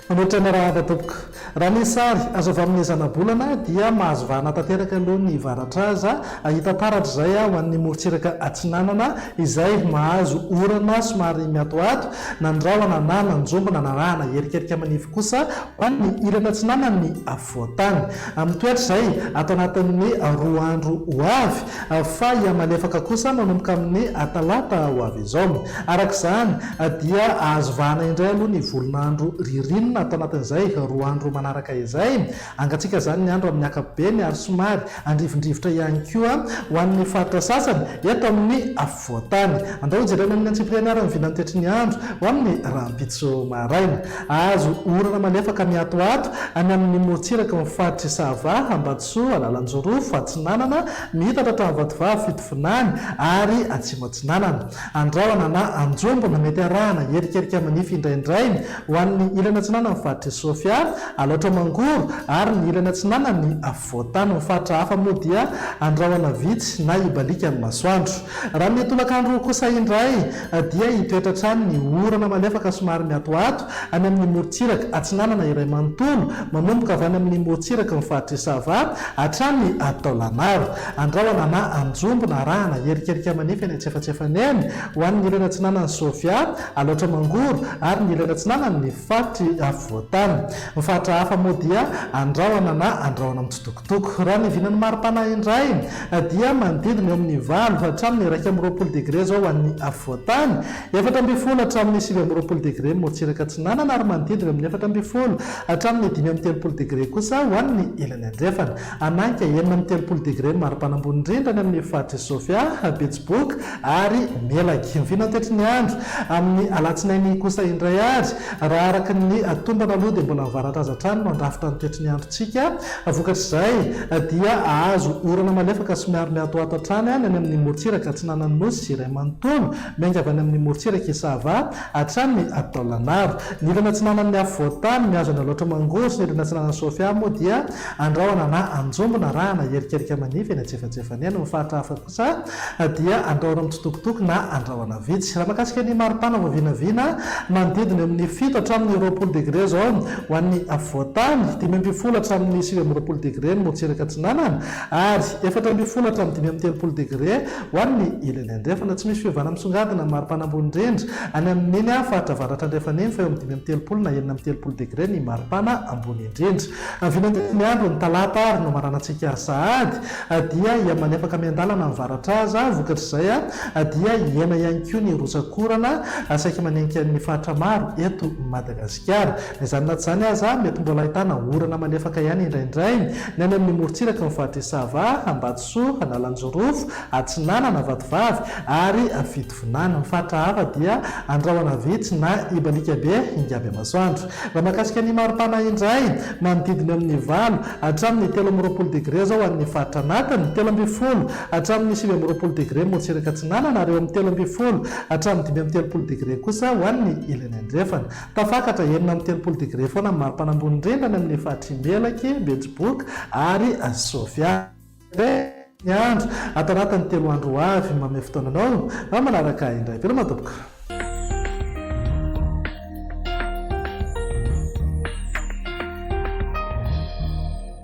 Manolotra ny arahaba tompoko. Raha ny sary azo avy amin'ny zanabolana dia mahazo vahana tanteraka aloha ny varatraza. Hita taratra izay ho an'ny morontsiraka atsinanana izay mahazo orana somary miatoato na ny rahona na nanjombona narahana erikerika manify kosa ho an'ny ilany atsinanan'ny afovoan-tany. Mitoetra izay ato anatin'ny roa andro ho avy fa hihamalefaka kosa manomboka amin'ny talata ho avy izao. Araka izany dia azo vahana indray aloha ny volon'andro ririnina ato anatin'izay roa andro manaraka izay. Hangatsiaka izany ny andro amin'ny ankapobeny ary somary handrivondrivotra ihany koa ho an'ny faritra sasany eto amin'ny afovoan-tany. Andao hojerena amin'ny antsipiriany ary ny vinan'ny toetry ny andro ho amin'ny rahampitso maraina. Hahazo orana malefaka miatoato any amin'ny morontsiraky ny faritr'i Sava, Ambatosoa, Analanjirofo, Atsinanana, miitatra hatramin'ny Vatovavy, Fitovinany ary Atsimo Atsinanana. Andrahona na anjombona mety arahana erikerika manify indraindray ho an'ny ilany atsinanan'ny faritr'i Sofia, Alaotra Mangoro ary ny ilany atsinanan'ny afovoan-tany. Ny faritra hafa moa dia andrahona vitsy na hibaliaka ny masoandro. Raha ny tolakandro kosa indray dia hitoetra hatrany ny orana malefaka somary miatoato any amin'ny morontsiraka atsinanana iray manontolo, manomboka avy any amin'ny morontsiraky ny faritr'i Sava hatrany Taolagnaro. Andrahona na anjombona arahana erikerika manify eny antsefatsefany eny ho an'ny ilany atsinanan'i Sofia, Alaotra Mangoro ary ny ilany atsinanan'ny faritry afovoan-tany. Ny faritra hafa moa dia andrahona na andrahona mitsitokotoko. Raha ny vinan'ny maripana indray dia manodidina eo amin'ny valo hatramin'ny 21 degre izao ho an'ny afovoan-tany, 14 hatramin'ny 29 degre ny morontsiraka atsinanana ary manodidina eo amin'ny 14 hatramin'ny 35 degre kosa ho an'ny ilany andrefana. Hanainga 36 degre ny maripana ambony indrindra any amin'ny faritr'i Sofia, Betsiboka ary Melaky. Miviana toetry ny andro amin'ny alatsinainy kosa indray ary raha araka ny tombana aloha dia mbola ny varatraza hatrany no handrafitra ny toetry ny androntsika. Vokatr'izay dia hahazo orana malefaka somary miatoato hatrany any amin'ny morontsiraka atsinanan'ny Nosy iray manontolo, miainga avy any amin'ny morontsirak'i Sava hatrany Taolagnaro. Ny ilany atsinanan'ny afovoan-tany mihazo an'Alaotra Mangoro sy ny ilany atsinanan'i Sofia moa dia Andrahona na anjombona arahana erikerika manify eny antsefatsefany eny. Ny faritra hafa kosa dia andrahona mitsitokotoko na andrahona vitsy. Raha mahakasika ny maripana vao vinavina, manodidina eo amin'ny fito hatramin'ny 20 degre izao ho an'ny afovoan-tany, 15 hatramin'ny 29 degre ny morontsiraka atsinanana ary 14 hatramin'ny 35 degre ho an'ny ilany andrefana. Tsy misy fiovana misongadina ny maripana ambony indrindra any amin'iny faritra avaratra andrefana iny fa eo amin'ny 35 na 36 degre ny maripana ambony indrindra. Vinanto ny andro ny talata ary nomaranantsika sahady dia hihamalefaka miandalana ny varatraza, vokatr'izay dia hihena ihany koa ny rotsak'orana saika manenika ny faritra maro eto Madagasikara. Na izany na tsy izany aza mety mbola ahitana orana malefaka ihany indraindray ny any amin'ny morontsiraky ny faritr'i Sava, Ambatosoa, Analanjirofo, Atsinanana, Vatovavy ary Fitovinany. Ny faritra hafa dia Andrahona vitsy na Ibalikabe, Ingaby Masoandro. Raha mahakasika ny maripana indray, manodidina eo amin'ny valo hatramin'ny 23 degre izao ho an'ny faritra anatiny, 13 hatramin'ny 29 degre morontsiraka atsinanana ary eo amin'ny 13 hatramin'ny 35 degre kosa ho an'ny ilany andrefana. Tafakatra 36 degre foana ny maripana ambony indrindra any amin'ny faritr'i Melaky, Betsiboka ary Sofia. Ny andro, ato anatin'ny telo andro ho avy, manome fotoana anao, manaraka indray. Veloma tompoko.